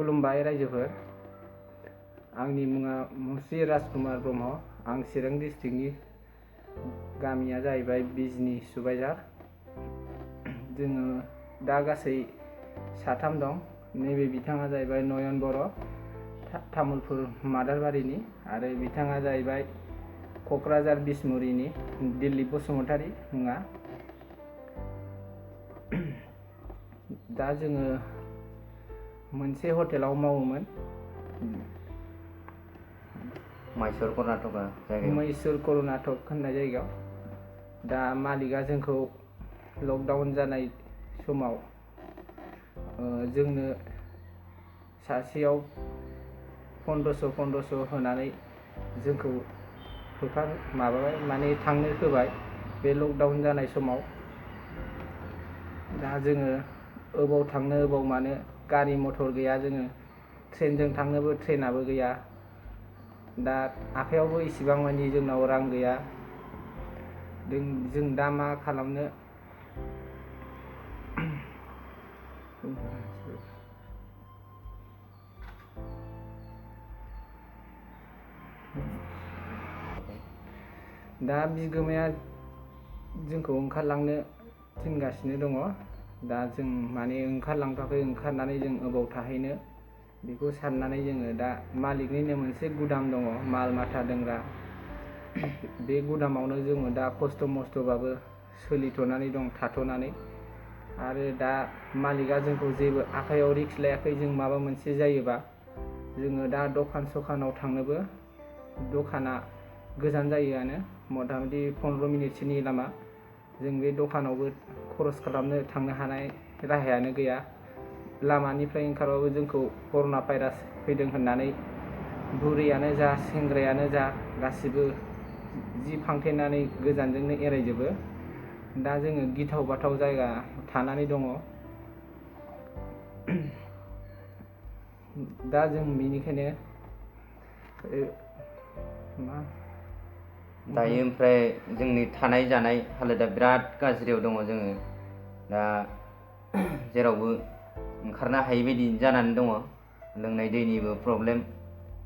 खुलुमबाय रायजोफोर। आंनि मुङा मुस्रि राजकुमार ब्रह्म। आं चिरां डिस्ट्रिक्टनि गामिया जाहैबाय बिजनी सुबाइझार। जोङो दा गासै साथाम दं। नैबे बिथाङा जाहैबाय नयन बर', तामुलपुर मादारबारिनि, आरो बिथाङा जाहैबाय क'क्राझार बिसमुरिनि दिलीप बसुमतारी मुङा। दा जोङो मोनसे हटेलाव मावोमोन, मैसूर कर्नाटक होननाय जायगायाव। दा मालिकआ जोंखौ लकडाउन जानाय समाव जोंनो सासेयाव 1500 होनानै जोंखौ माने थांनो होबाय बे लकडाउन जानाय समाव। दा जोङो अबाव थांनो अबाव मानो गारि मथर गैया, जोङो ट्रेनजों थांनोबो ट्रेनाबो गैया। दा आखाइयावबो इसिबां मानि जोंनाव रां गैया। जों दा मा खालामनो? दा बिगोमाया जोंखौ ओंखारलांनो थिनगासिनो दङ। दा जों माने ओंखारलांथ'वाखै। ओंखारनानै जों अबाव थाहैनो बेखौ साननानै जोङो दा मालिकनिनो मोनसे गुदाम दङ, माल माथा दोनग्रा। बे गुदामावनो जोङो दा खस्थ' मस्थ'बाबो सोलिथ'नानै दं, थाथ'नानै। आरो दा मालिकआ जोंखौ जेबो आखाइयाव रिक्स लायाखै। जों माबा मोनसे जायोबा जोङो दा दखानाव थांनोबो, दखाना गोजान जायोआनो, मथा मथि 15 मिनिटसोनि लामा। जों बे दखानावबो खरस खालामनो थांनो हानाय राहायानो गैया। लामानिफ्राय ओंखारबाबो जोंखौ कर'ना भाइरास फैदों होननानै बुरैयानो जा सेंग्रायानो जा गासिबो जि फांथेनानै गोजानजोंनो एरायजोबो। दा जोङो गिथाव बाथाव जायगा थानानै दङ। दा जों बेनिखायनो दायो ओमफ्राय जोंनि थानाय जानाय हालोदा बिराद गाज्रियाव दङ। जोङो दा जेरावबो ओंखारनो हायि बायदि जानानै दङ। लोंनाय दैनिबो प्रब्लेम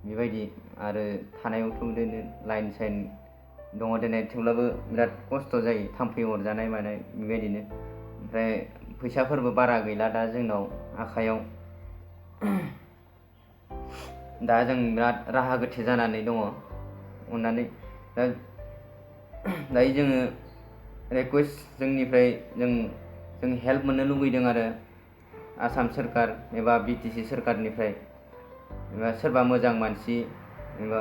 बेबायदि, आरो थानायावथ' बिदिनो लाइन साइन दङ दिनै, थेवब्लाबो बिराद खस्थ' जायो, थाम्फै अरजानाय मानाय बेबायदिनो। ओमफ्राय फैसाफोरबो बारा गैला दा जोंनाव आखाइयाव। दा जों बिराद राहा गोथे जानानै दङ। अननानै दायो जोङो रिकुवेस्ट जोंनिफ्राय जों हेल्प मोननो लुबैदों आरो आसाम सोरखार एबा BTC सोरखारनिफ्राय, एबा सोरबा मोजां मानसि एबा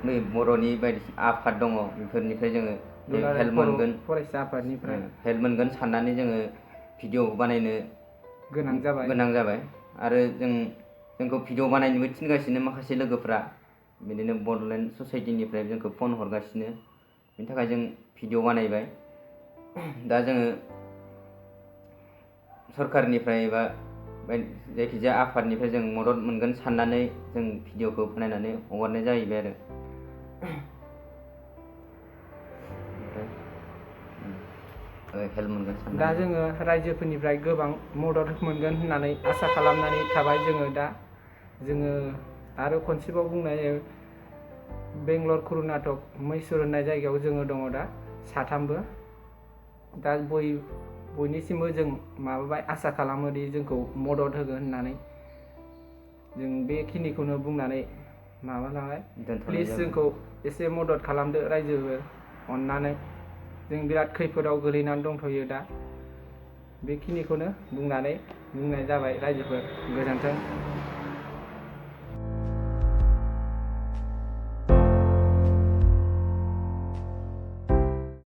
नै बर'नि बायदिसिना आफाद दङ, बेफोरनिफ्राय जोङो हेल्प मोनगोन, फरायसा आफादनिफ्राय हेल्प मोनगोन साननानै जोङो भिडिअ बानायनो गोनां जाबाय। आरो जोंखौ भिडिअ बानायनोबो थिनगासिनो माखासे लोगोफ्रा, बिदिनो बड'लेण्ड ससाइटिनिफ्राय जोंखौ फन हरगासिनो। बेनि थाखाय जों भिडिअ बानायबाय। दा जोङो सरकारनिफ्राय एबा जायखिजाया आफादनिफ्राय जों मदद मोनगोन साननानै जों भिडिअखौ बानायनानै हगारनाय जाहैबाय आरो। हेल्प मोनगोन साननानै दा जोङो रायजोफोरनिफ्राय गोबां मदद मोनगोन होननानै आसा खालामनानै थाबाय। जोङो आरो खनसेबाव बुंनाय जायो, बेंगलर कर्नाटक मैसूर होननाय जायगायाव जोङो दङ दा साथामबो। दा बयनिसिमबो जों माबाबाय, आसा खालामोदि जोंखौ मदद होगोन होननानै। जों बेखिनिखौनो बुंनानै माबालांबाय। प्लिज जोंखौ एसे मदद खालामदो रायजोफोर, अननानै। जों बिराद खैफोदाव गोलैनानै दंथ'यो दा। बेखिनिखौनो बुंनाय जाबाय रायजोफोर। गोजोन्थों।